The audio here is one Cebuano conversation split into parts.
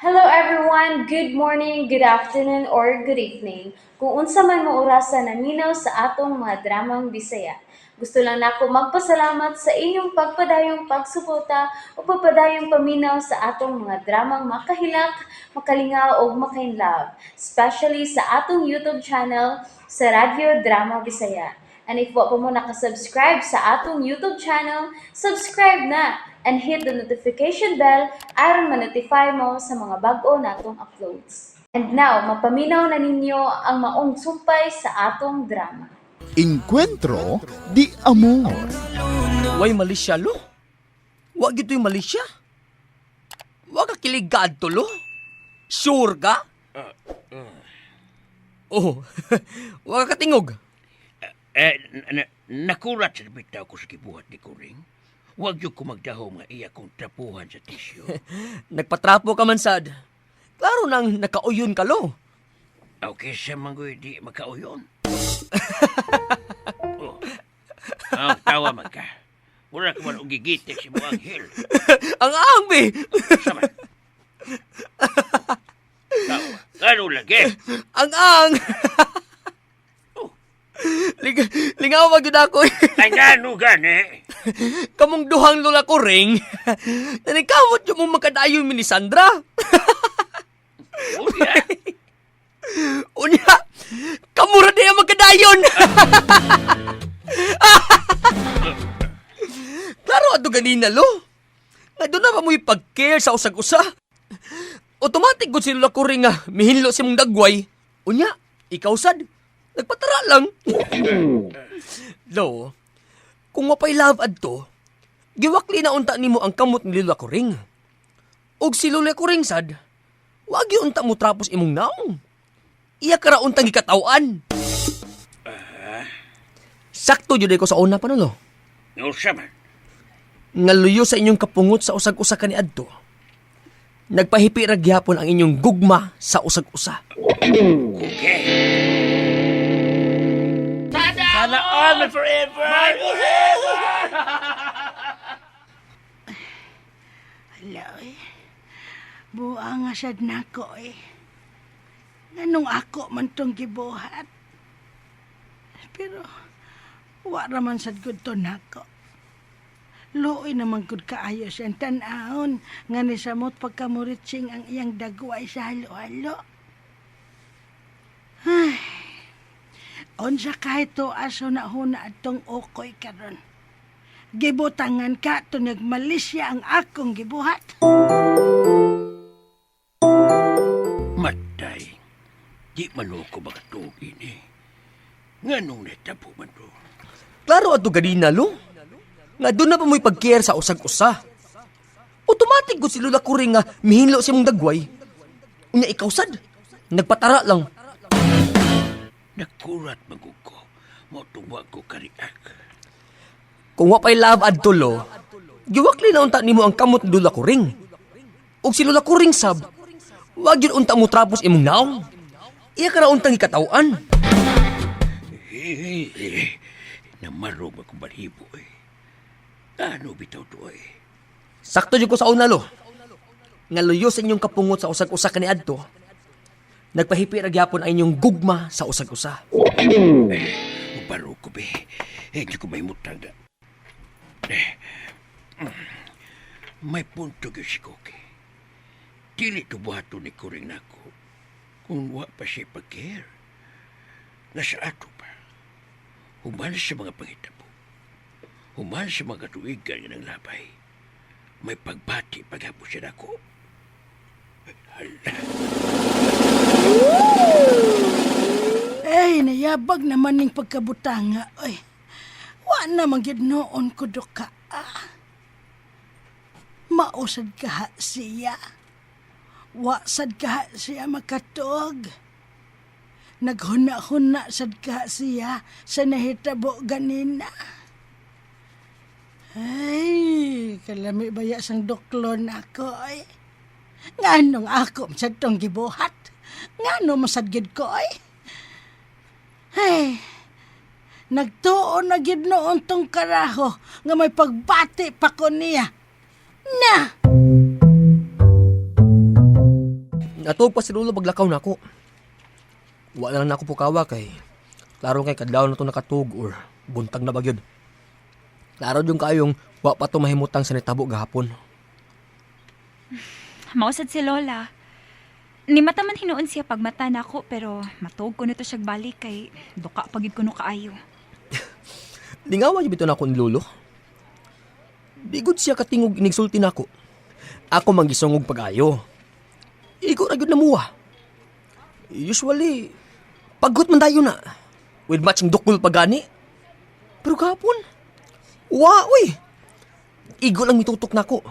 Hello everyone! Good morning, good afternoon, or good evening. Kung unsa man mo orasa naminaw sa atong mga dramang Bisaya. Gusto lang nako magpasalamat sa inyong pagpadayong pagsuporta o pagpadayong paminaw sa atong mga dramang makahilak, makalingaw ug makainlove, especially sa atong YouTube channel sa Radyo Drama Bisaya. And if wa pa mo nakasubscribe sa atong YouTube channel, subscribe na and hit the notification bell aron ma-notify mo sa mga bag-o natong uploads. And now, mapaminaw na ninyo ang maong sumpay sa atong drama. Encuentro de Amor. Way malisya, lo. Wa gito'y malisya. Wa ka kilig ka adto, lo. Sure ka? Oh, wa ka katingog. Eh, nakurat sa bitaw ko sa gibuhat ni Kuring. Huwag yung ko magdahom nga iya kong trapuhan sa tisyo. Nagpatrapo ka man sad. Klaro nang nakauyon ka, lo. Okay sa manggoy di makauyon. Oh. Ang tawa man ka. Wala ka man og gigitik si mo anghel. Ang ang, be. Sama. Tawa. Ano lagi? Ang ang. Oh. Lingaw gyud ako. Ay ngano gani? Kamong duhang lola ko ring. Nanikamot yung mong makadayon mi ni Sandra. Unya. Unya, kamura di ang magkadayon. Klaro ato ganina, lo. Nga doon na pa mo'y pag-care sa usag-usa. Automatic gud si Lola Kuring nga mihinlo si mong dagway. Unya, ikaw sad. Nagpatara lang. Lo, kung mapay love adto, giwakli na unta nimo ang kamot ni Lola Kuring. Og si Lola Kuring sad, wag unta mo trapos imong naong. Iya ka ra untang gikatawan. Sakto jud ko sa una pa no. Unsa man? Nga luyo sa inyong kapungot sa usag-usa kaniadto. Nagpahipi ra gihapon ang inyong gugma sa usag-usa. Okay. Sana all my forever! Hala, eh. Buang nga sad nako eh. Nganong ako man tong gibuhat. Pero, wa raman sad gud to nako. Luoy naman gud kaayo siyang tan-ahon nga ni samot pagkamuritsing ang iyang dagway sa halo-halo. Ay, unsa kahit to aso na huna atong okoy karon. Gibutangan ka to nagmalisya ang akong gibuhat. Matay. Di man ako makatuog ini. Nganong nahitabo man to? Klaro adto ganina lo. Nga doon na pa mo'y pag-care sa usag-usa. Automatic gud si Lola Kuring nga mihinlo si mong dagway. Unya ikaw sad. Nagpatara lang. Nakurat magug ko. Mo ko kariak. Kung wa pa'y love adto lo, giwakli na unta nimo ang kamot ni Lola Kuring. Ug si Lola Kuring sab, wag yun unta mo trapos imong naong. Iya ka ra untang ikatawan. Eh, eh, namarog akong balhibo eh. Ano bitaw to eh? Sakto jud ko sa una lo. Nga luyo sa inyong kapungot sa usag-usa kaniadto. Nagpahipi ra gyapon ang inyong gugma sa usag-usa. Mabaro ko be. Eh, di ko may mutang na. Eh, may punto gyud si Koki. Dili to buhaton ni Kuring nako kung wa pa siya pag-care. Nasa ato pa. Human sa mga panghitabo. Human sa mga tuigan nga ng labay. May pagbati paghapon siya nako. Hala. Ay, nayabag naman ning pagkabutanga. Oy, wa na man gyud noon ko duka. Ah. Mausad ka siya. Wa sad ka siya makatuog. Naghuna-huna sad ka siya sa nahitabo ganina. Ay, kalami baya sang duklon ako ay. Nganong ako sad tong gibuhat? Ngano masad gid ko ay? Ay, nagtuo na gid noon tong karaho nga may pagbati pa ko niya. Na! Natuog pa si Lolo paglakaw nako. Wala na lang nako pukawa kay klaro kay kadlaw na to nakatug or buntag na bagyod. Klaro yung kayong wa pa to mahimutang sa nitabo gahapon. Mausad si Lola. Ni mata man hinuon siya pagmata nako pero matuog ko nito siya balik kay duka pagid ko no kaayo. Lingawa yung bito na ako ni Lolo. Di gud siya katingog inigsulti nako. Ako manggisongog pag-ayo. Igo ra gyud na muwa. Usually, paggot man tayo na. With matching dukol pagani. Pero kahapon, wa uy. Igo lang mitutok nako.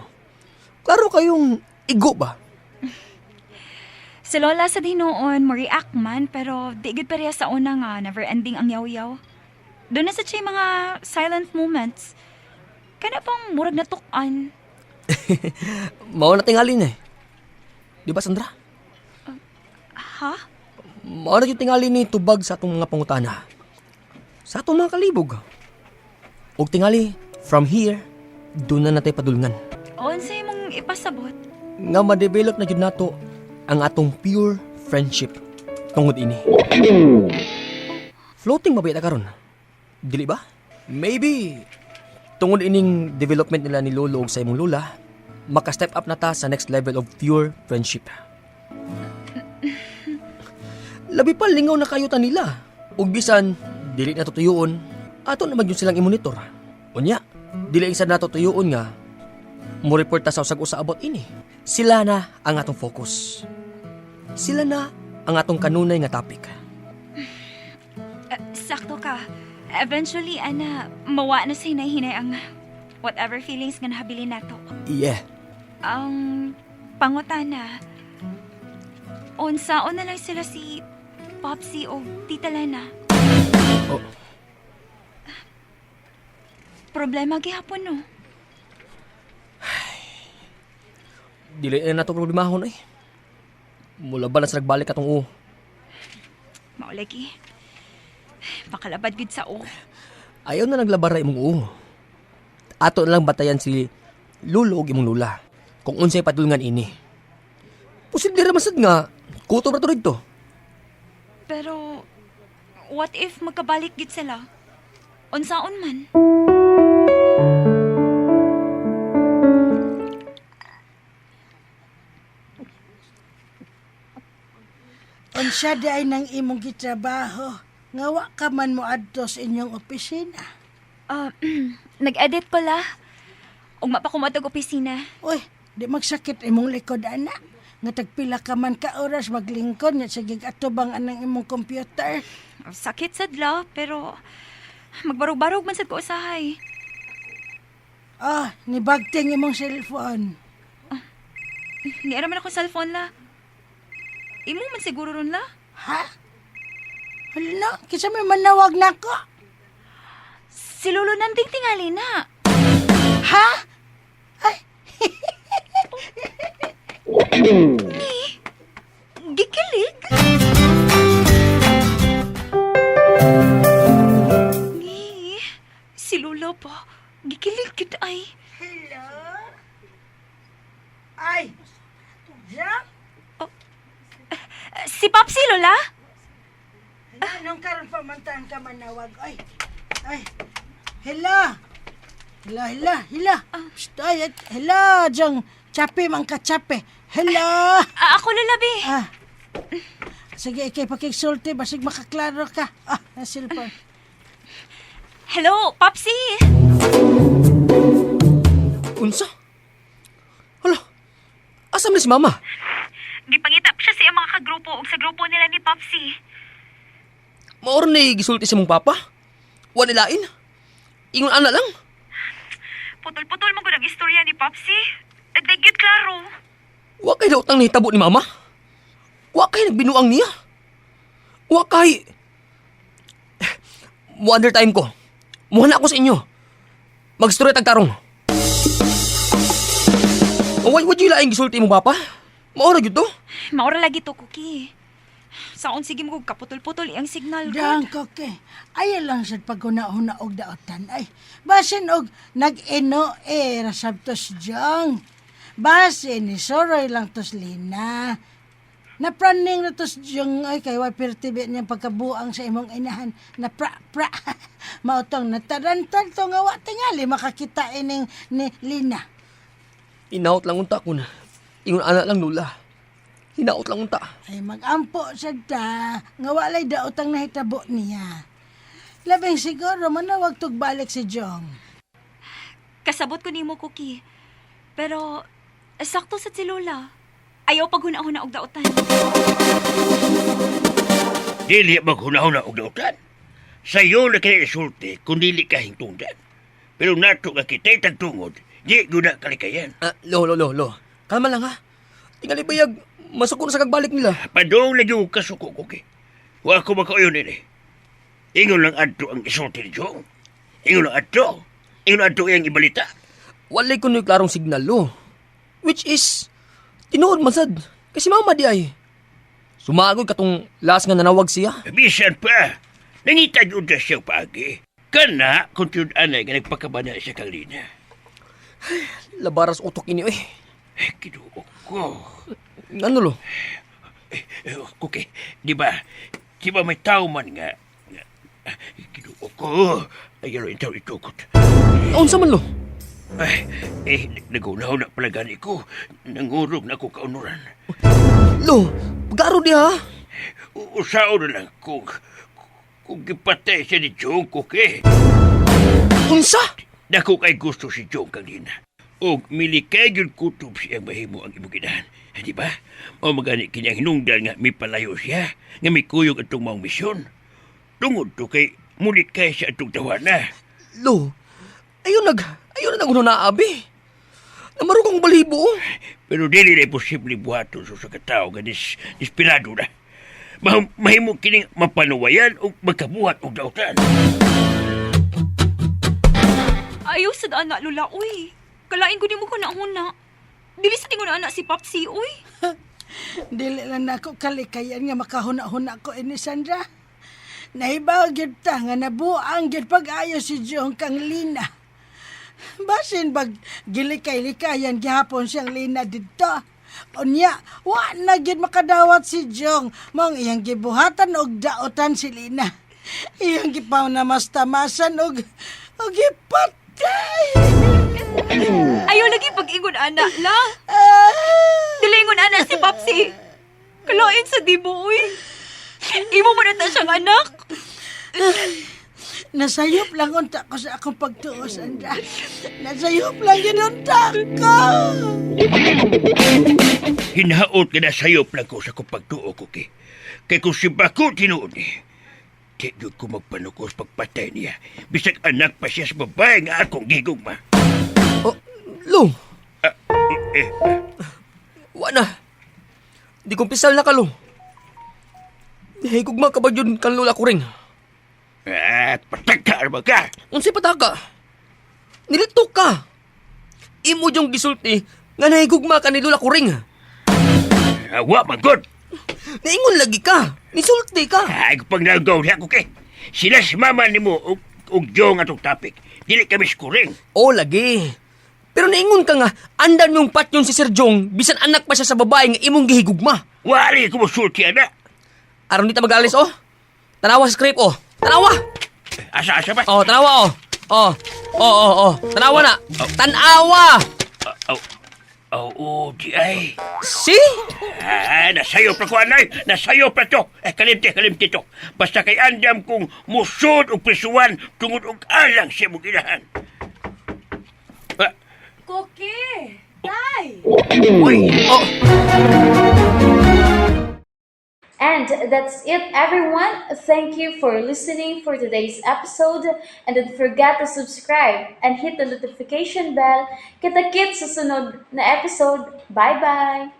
Klaro kayong igo ba? Si Lola sa hinuon mo react man pero di gud pareha sa una nga never ending ang yaw-yaw. Doon na sa siya mga silent moments. Kana pang murag natukan. Mao na tingali na eh. Di ba, Sandra? Ha? Mao na yung tingali ni tubag sa atong mga pangutana. Sa atong mga kalibog. Og tingali, from here, doon na natay padulngan. O unsay mong ipasabot? Nga ma-develop na jud nato ang atong pure friendship tungod ini. Floating mabait na karon. Dili ba? Maybe tungod ining development nila ni Lolo ug sa imong lola, maka-step up na ta sa next level of pure friendship. Labi pa lingaw na kayo ta nila. Ug bisan dili na tutuyoon, ato naman yun silang i-monitor. Unya, dili isa nato tuyoon nga mo report ta sa usag-usa about ini. Sila na ang atong focus. Sila na ang atong kanunay nga topic. Sakto ka. Eventually, ana, mawa na sa hinay-hinay ang whatever feelings nga nahabilin nato. Yeah. Ang pangutana, unsaon na lang sila si Popsy o Tita Lena. Oh. Problema gihapon no. Dili na nato problemahon ay. Mula ba na sa nagbalik atong u. Maulagi. Makalabad gud sa o. Ayaw na naglabara imong u. Ato na lang batayan si Lolo ug imong lula kung unsay padulngan ini. Posible ra man sad nga kutob ra to didto. Pero what if magkabalik gid sila? Unsaon man? Unsa di ay nang imong gitrabaho, nga wa ka man mo adto sa inyong opisina. Ah, nag-edit ko la. Ugma pa ko moadtog opisina. Uy, di magsakit imong likod, ana. Nga tagpila ka man ka oras maglingkod nga sige atubang anang imong computer. Sakit sad la, pero magbarog-barog man sad ko usahay. Ah, nibagting imong cellphone. Ni man ako cellphone la. Imo man siguro ron la. Ha? Hala na, kinsa may manawag nako? Si Lolo Nanding tingali na. Ha? Ay, Gikilig. Ni, si Lolo po. Gikilig gid ay. Hello? Ay, Jack? Si Popsy, Lola? Anong karon pa man taan ka manawag? Ay, ay, hello. Hello, hello, hello. Psst, ay, ay, hello, Jong. Chape man ka, chape. Hello. Ah, ako, Lola, be. Ah. Sige, ikay pakigsulti, basig makaklaro ka. Ah, ang cellphone. Hello, Popsy. Unsa? Hala. Asa man si mama? Gipangita pa siya sa iyang mga kagrupo ug sa grupo nila ni Popsy. Maor ni gisulti sa mong papa? Wa nilain? Ingon ana lang. Putol-putol mo gud ang istorya ni Popsy. Nagdagyud klaro. Wa kay daotang nahitabo ni mama. Wa kay nagbinuang niya. Wa kay Wonder time ko. Muha na ako sa inyo. Magstorya tag tarong. Why would you laing gisulti mo papa? Maora gyud to. Maura lagi to, Cookie. Saon sige mo kog kaputol-putol iyang signal gud. Dang koke. Ayaw lang sad paghuna-huna og daotan ay. Basin og nag-ino eh rasab tos Jong. Basin ni Soroy lang tos Lina. Napraning na to si Jong, ay kay way perti niyang pagkabuang sa imong inahan. Na pra pra. Mautong natarantad to nga wa tingali makakita ining ni Lina. Hinaot lang unta ko na. Ingon ana lang, Lola. Hinaot lang unta. Ay magampo sad ta nga walay daotang nahitabo niya. Labing siguro manawag tug balik si Jong. Kasabot ko nimo, Cookie. Pero, sakto sa si Lola. Ayaw paghuna-huna og dautan. Dili maghunahuna og dautan. Sayo na kay isulti kung dili ka hingtungdan. Pero nato nga kita'y tagtungod, di guna kalikayan. Ah, lo, lo, lo, lo. Kalma lang ha. Tingali bayag, masuko na sa kagbalik nila. Padong lagi ko kasuko ko kay. Wa ko makauyon ini. Ingon lang adto ang isulti ni Jong. Ingon lang adto. Ingon adto iyang ibalita. Walay ko nu'y klarong signal, lo. Which is, tinuod man sad. Kasi mama di ay. Sumagod katong last nga nanawag siya. Bisan pa, nangita yun na siya paagi. Kana, kung tiyon anay nga nagpakabana siya kang Lina. Labaras utok ini, eh. Eh, kinuok ko. Ano, lo? Eh, eh, okay, di ba? Di ba may tao man nga, nga ah, kinuok ko. Ay, ano itaw itukot. Unsa man, lo? Ay, eh, nagunaw na pala gani ko. Nangurog na ako kaunuran. Lo, pagkaro di ha? Usao na lang kung gipatay siya ni Jong Kuke. Unsa? Dako kay gusto si Jong kanina. Og milikay gyud kutob siyang mahimo ang imong ginahan. Eh, di ba? Mao magani kini ang hinungdan nga mipalayo siya, nga mikuyog atong maong misyon. Tungod to kay mulikay siya atong tawana. Lo, ayun na naguno na abi. Namarog ang balibo. Oh. Pero dili na imposible buhaton sa usa ka tawo nga desperado na. Mahimo kining mapanuwayan o magkabuhat og dautan. Ayaw sad ana, Lola, uy. Kalain ko nimo huna-huna. Dili sa tingon ana si Papsi, uy. Dili lang nako kalikayan nga makahuna-huna ko ini Sandra. Nahibaw gyud ta nga nabuang gyud pag-ayo si Jong kang Lina. Basin bag gilikay-likayan gihapon siyang Lina didto. Unya, wa na gyud makadawat si Jong. Maong iyang gibuhatan og daotan si Lina. Iyang gipaw-namas-tamasan og gipatay. Ayaw lagi pag-ingon ana, la. Dili ingon ana si Papsi. Kalain sa dibo, uy. Imo mo na ta siyang anak. Nasayop lang unta ko sa akong pagtuo, Sandra. Nasayop lang yun unta ko. Hinaot nga nasayop lang ko sa akong pagtuo ko kay. Kay kung si Bako tinuod ni, di gyud ko magpanukos pagpatay niya. Bisag anak pa siya sa babae nga akong gigugma. Oh, lo, Ah, eh, wa na. Di kumpisal na ka, lo. Higugma ka ba yun kan lola ko rin? ah, patagka ba ka? Unsay pataka? Nilito ka. Imo yung gisulti nga nahigugma ka ni Lola Kuring. Ah, wa man gud. Naingon lagi ka. Nisulti ka. Ay, pag nagaw niya ko kay. Sila si mama nimo og Jong atong topic. Dili kami skuring. O lagi. Pero naingon ka nga, andan yung patyon si Sir Jong, bisan anak pa siya sa babae nga imong gihigugma. Wali ko mosulti ana. Aron di ta mag-alis, oh. Tanawa sa script, oh. Tanawa! Asa asa ba? Oh, tanawa, oh. Oh, oh, oh, oh. Tanawa na. Tanawa! Oh, oh, oh, di ay. See? Ah, nasayo pa ko anay. Nasayo pa to. Eh, kalimti, kalimti to. Basta kay andam kong musod og prisuan tungod og alang sa imong inahan. Ah, Cookie! Tay! uy, Oh, And that's it, everyone. Thank you for listening for today's episode. And don't forget to subscribe and hit the notification bell. Kita-kits sa sunod na episode. Bye-bye!